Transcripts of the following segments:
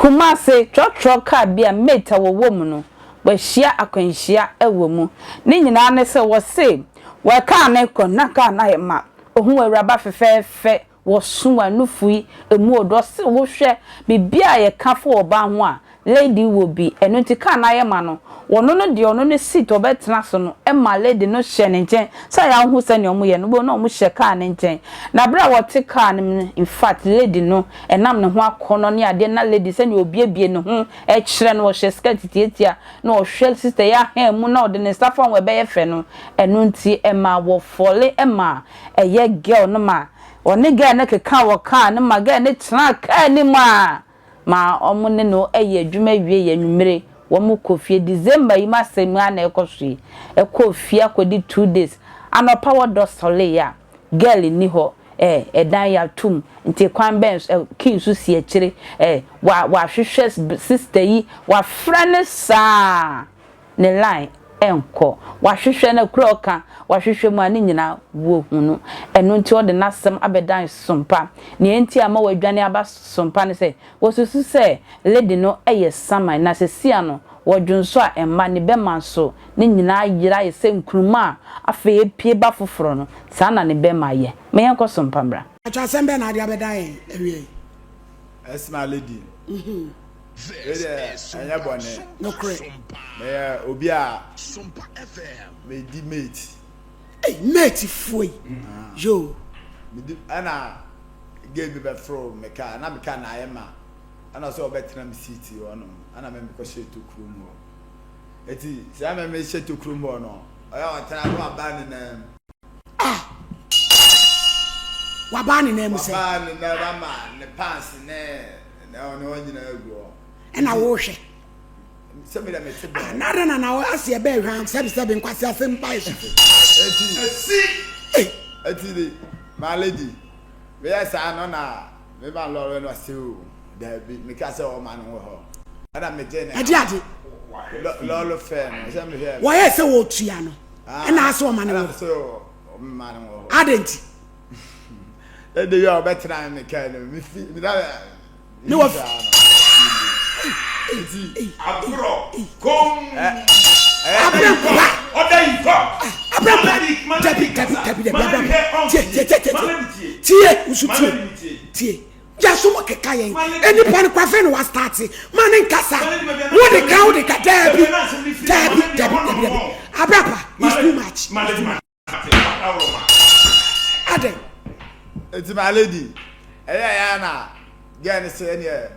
Kumasi, Trɔtrɔ kaa bi a mate a wɔwɔ mu no, wɔahyia akwanhyia wɔ mu. Ne nyinaa ne sɛ wɔse wɔ kaa no rekɔ na kaa no ayɛ ma. Ohuu awuraba fɛfɛɛfɛ, wɔso wɔn nufu yi emu ɔdɔ. Ɔse wohwɛ biribiara a yɛka fa ɔbaa ho a, Lady wɔ bi, ɛno nti car no ayɛ ma no, ɔno no deɛ ɔno ne seat ɔbɛtena so no ma lady no hyɛ ne nkyɛn sɛ yɛ wohu sɛnea ɔmo yɛ no wobɛhu na ɔmo hyɛ car no nkyɛn na berɛ a wɔte car no mu no infact lady no ɛnam ne ho akɔnɔ ne adeɛ na lady sɛnea ɔbiebie ne ho kyerɛ no ɔhyɛ skirt tiatia na ɔhwɛ sister yi ahan mu na ɔde ne nsa fa ho ɛbɛyɛ fɛ no ɛno nti ɛma wɔ fɔle ɛma ɛyɛ girl no ma ɔne girl no keka wɔ car no ma girl no tenaa car no mu a ma wɔne no yɛ adwuma wie yɛ anwummere wɔn kɔ fie December yi mu asɛm yi ara na ɛkɔ so yi ɛkɔɔ fie akɔdi 2 days anɔpa wɔdɔ sɔlee a girl nni hɔ ɛ ɛdan yɛatom nti kwan bɛn so ɛ key nso si akyire ɛ wa wahwehwɛ sister yi wafrɛ no saa ne line ɛnkɔ wahwehwɛ no kura ɔka wahwehwɛ mu a ne nyinaa wɔhu no. Ɛno nti ɔde n'asɛm abɛdan Sompa. Nea nti ama wadwane aba Sompa ne sɛ wɔsusu sɛ lady no yɛ saman na sesia no wɔdwo nso a ɛmma ne bɛma nso ne nyinaa yera ayɛ sɛ nkruma a afei epie ba foforɔ no saa na ne bɛma yɛ. Ma yɛnkɔ Sompa mmra. Atwa asɛm bɛn na ade abɛdan yɛn awiei? Esma lady, wei deɛ ɛnyɛ bɔne. Nokorɛ. Meyɛ obi a medi mate. Ei, mate foɔ yi, yoo. Medi ɛna girl bi bɛforo me car, na me car na ayɛ ma, ɛna ɔsɛ ɔbɛtena me seat hɔ nom, ɛna me mekɔhyɛ tokurom hɔ. Eti sɛ me mehyɛ tokurom hɔ no, ɔyɛ ɔtena na wabaa ne nan mu. Ah! Wabaa ne nan mu sɛ? Wabaa ne nan mu ama ne pants ne ne ne hɔ nyinaa agu hɔ. Ɛna wohwɛ? Sɛ me dɛ mete bɛn. Ah, na adɛn na na ase ɛbɛɛ hwam sɛbi sɛbi nkwasi asɛm ba so. Eti. Esi. Eti de, my lady, meyɛ saa no na me ma lɔre no ɔse o, daabi, meka sɛ ɔma no wɔ hɔ. Ɛna megye ne. Ɛde ade. Lɔre fɛ no, sɛ mehwɛ. Wɔyɛ sɛ wɔtua no. Ɛna ase ɔma no wɔ. Ɛna sɛ ɔma no wɔ hɔ. Adɛn nti? Ɛde yɛ a ɔbɛtena me kaa no, me fi, me na. Ne wɔ. Agorɔ komm. Abrɛmpa. Ɔda yi kɔ. Abrɛmpa. Dabi dabi dabi dabi abrɛmpa. Tie tie tie tie tie nso tie tie. Yaso mo keka yɛn. Enipa no kwafe no wa start. Ma ne nkasa. Wo de ka wo de ka dabi dabi dabi dabi dabi. Abrɛmpa is too much. Adɛn. Eti my lady, ɛyɛ ya na girl no sɛ ɛneɛ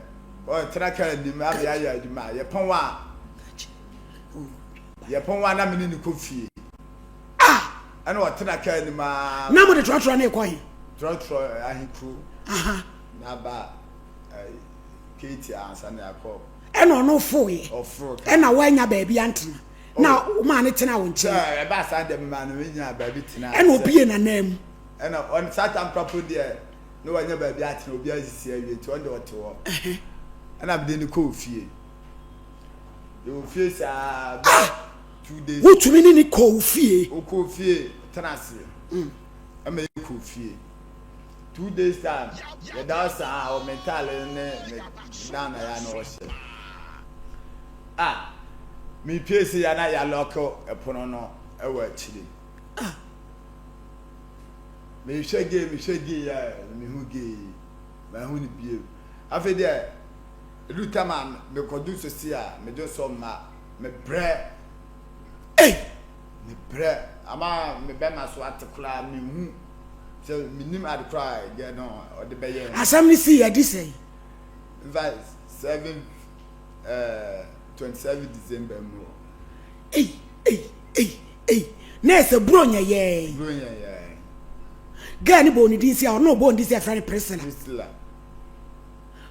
ɔtena kaa anim ama yɛayɛ adwuma a yɛpɔn a yɛpɔn a na mene ne kɔ fie. Ah! Ɛna ɔtena kaa anim a. Na mo de trɔtrɔ ne kɔ he? Trɔtrɔ ahekuro. Aha. Na ba Kate ansa na yɛakɔ. Ɛna ɔno foeɛ. Ɔforo kaa. Ɛna woanya baabi antena. Na womaa ne tena wo nkyɛn. Sɛ ɛbaa saa deɛ memaa no nyaa baabi tena. Ɛna obie n'anan mu. Ɛna ɔno saa tam koraa po deɛ na wanya baabi atena, obi asisi awie nti ɔno deɛ ɔte hɔ. Ɛna mede no kɔɔ fie. Yɛwɔ fie saa bɛ 2 days. Wotumi ne ne kɔɔ fie? Ɔkɔɔ fie tena ase. Ɛma yɛkɔɔ fie. 2 days time yɛda hɔ saa ɔ me ntaale ne me dan na yɛ na ɔhyɛ. Ah, mepie se ya na yɛalock ɛpono no ɛwɔ akyire. Ah. Mehwɛ gay, mehwɛ gay a mehu gay, mahu no bio. Afei deɛ ɛdu tam a mekɔdu sosi a mede sɔ mma mebrɛ. Ei! Mebrɛ ama me bɛma so ate koraa, mehu sɛ menim ade koraa gɛ no ɔde bɛyɛ. Asɛm no sii adi sɛn? In fact, 7 27 December mu hɔ. Ei! Ei! Ei! Ei! Na ɛsɛ Buronya yɛɛ. Buronya yɛɛ. Girl no bɔɔ ne din sɛ ɔno ɔbɔɔ ne din sɛ ɛfrɛ no Priscilla. Priscilla.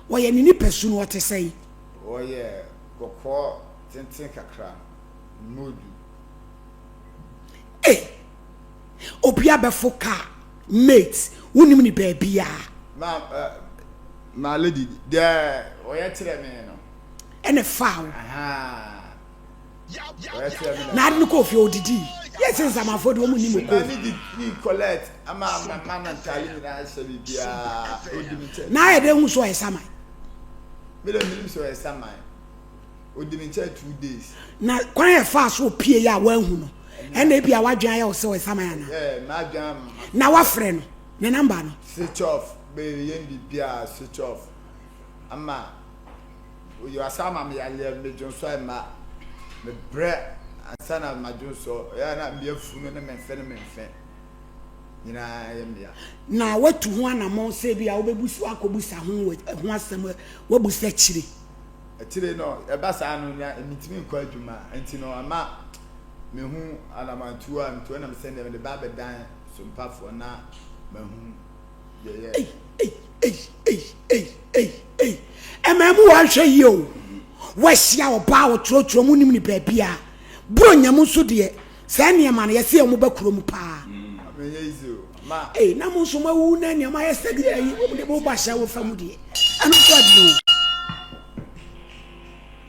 Wɔyɛ ne nipa su no ɔte sɛn? Wɔyɛ kɔkɔɔ tenten kakra, mu du. Ei! Obi abɛfo car mate, wonim ne baabiara. Ma ma lady deɛ ɔyɛ kyerɛ me no. Ɛna faa wo. Ahaa. Na ade no kɔɔ fie ɔdidii. Yɛ sɛ nsamanfoɔ deɛ ɔmo nim okoo. Maame di di collect ama mama na ntaade nyinaa hyɛ biribiara odi mi kyɛ. Na ayɛ dɛ hu so ɔyɛ saman. Me deɛ menim sɛ ɔyɛ saman. Ɔdi me nkyɛn 2 days. Na kwan a ɛfaa so opie yɛ a woanhu no, ɛna ebi a w'adwene ayɛ wo sɛ ɔyɛ saman anaa? Yeah, m'adwene ama. Na wafrɛ no, ne number no? Switch off, meyɛ biribiara switch off. Ama oyɛ wasa ama me yareɛ, me dwonsɔ ɛmma. Mebrɛ ansa na madwonsɔ. Ɛyɛ a na me afunu ne me mfe ne me mfe nyinaa yɛ me ya. Na watu ho anammɔn sɛ ebi a wobɛbusa, wakɔbusa ho wɔ ho asɛm, wabusa akyire? Akyire no, ɛba saa no, na mentumi nkɔ adwuma. Nti no, ama mehu anamantuo a metu ɛna mesɛ deɛ mede ba abɛdan sompafoɔ na mahu deɛ yɛ. Ei, ei, ei, ei, ei, ei, ei. Ɛmaa mu wanhwɛ yie o. Wahyia ɔbaa a ɔtwerɛtwerɛ mu nim ne baabi a. Buronya mu nso deɛ, saa nneɛma no yɛse wɔn ba kuro mu paa. Ɛnyɛ easy o. Ma. Ei, na mo nso moawu na nneɛma ayɛ sɛ deɛ ayi, wɔn de mo ba hyɛ wo fa mu deɛ. Ɛno nso adeɛ o.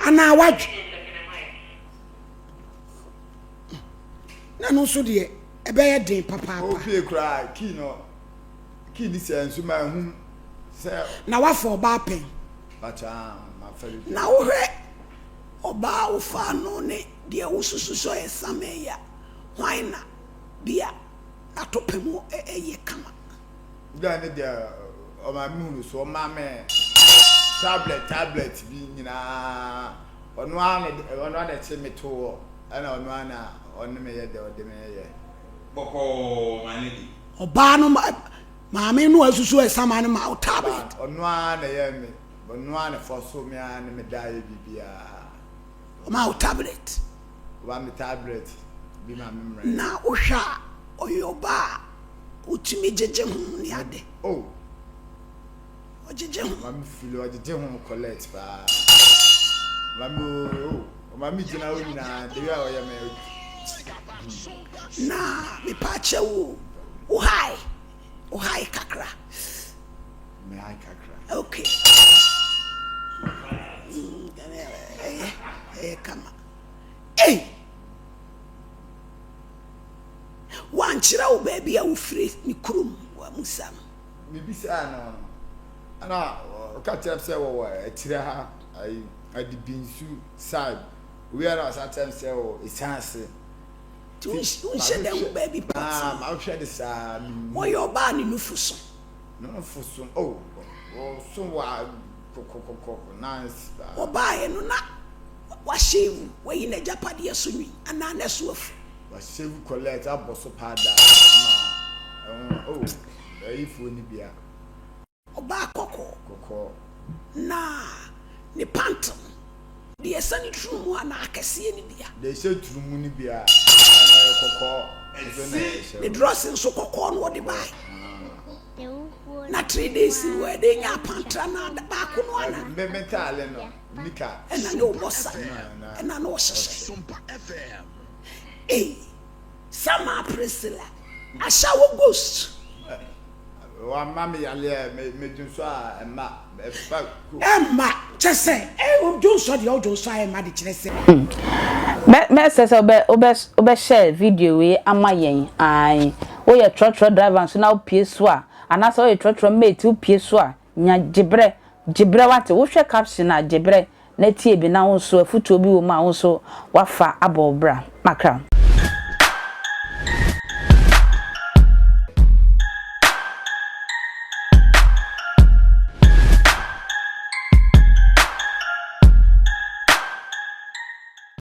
Anaa wadwe. Na ɛno nso deɛ ɛbɛyɛ den papaapa. Opie koraa kii no kii ni sɛ nso ma ehu sɛ. Na wafa ɔbaa pɛn. Bàtà mafa bi. Na wohwɛ ɔbaa a wofaa no ne deɛ wosusu sɛ ɔyɛ samee yi a, hwan na bi a n'atɔpɛ mu yɛ kama? Girl ne deɛ ɔma me hunu so ɔma me tablet tablet bi nyinaa ɔno ara na ɔno ara na ɛkye me to hɔ ɛna ɔno ara na ɔne me yɛ deɛ ɔde me yɛ. Bɔkɔɔ my lady. Ɔbaa no maame no a asusu ɛsaman no ma wo tablet. Ɔno ara na ɛyɛ me ɔno ara na ɛfɔ so me ara ne me da yɛ biribiara. Ɔma wo tablet. Ɔma me tablet bi ma me mmerɛ. Na wohwɛ a ɔyɛ ɔbaa a wotumi gyegye ho ne ade. Oh. Ɔgyegye ho. Ɔma me fili ɔgyegye ho collect paa. Ɔma me oh ɔma me gyina hɔ nyinaa the way a ɔyɛ me. Na mepa akyɛ wo wo high wo high kakra. Me high kakra. Okay. Ɛyɛ ɛyɛ kama. Ei! Wankyerɛ wo baabi a wofiri ne kurom wamusa no. Mebisaa no no, ɛna ɔka kyerɛ me sɛ wɔwɔ akyire ha, ayi Adibinsu side. Owie a na ɔsan kyerɛ me sɛ wɔ Esanse. Nti wonhyɛ da hu baabi pɔtee. Mahwɛ de saa menhu. Wɔyɛ ɔbaa ne nufu so. Ne nufu so, oh, ɔso wa kɔkɔkɔkɔ nice paa. Ɔbaeɛ no na wahyɛvu, wayi n'agyapadeɛ so nwi anaa n'ɛso afu. Wahyɛvu collect abɔ so paa da ama ɛho oh ayifoɔ ni bia. Ɔbaa kɔkɔɔ. Kɔkɔɔ. Na ne pant no, deɛ ɛsɛ ne tiri mu anaa akɛseɛ no bia. Deɛ ɛhyɛ tiri mu no bia, ɛna ɛyɛ kɔkɔɔ nso na ɛhyɛ. Ne drɔs nso kɔkɔɔ na ɔde bae. Na 3 days no wɔde nya apantra na baako no ana. Me me taale no nika. Ɛna ne ɔbɔ sa ɛna ne ɔhyehyɛ. Ei, Sama Priscilla, ahyɛ wo ghost. Wama me yaleɛ me me dwonsɔ a ɛma ɛfa ko. Ɛma kyɛ sɛ ɛ dwonsɔ deɛ ɔdwonsɔ a ɛma de kyerɛ sɛ. Mɛ mɛsɛ sɛ wobɛ wobɛ wobɛ share video wei ama yɛn ae woyɛ trɔtrɔ driver nso na wopie so a anaasɛ woyɛ trɔtrɔ mate wopie so a nya gyebrɛ gyebrɛ wate wohwɛ caption a gyebrɛ na tie bi na wo nso afutuo bi wɔ mu a wo nso wafa abɔ wo bra makra.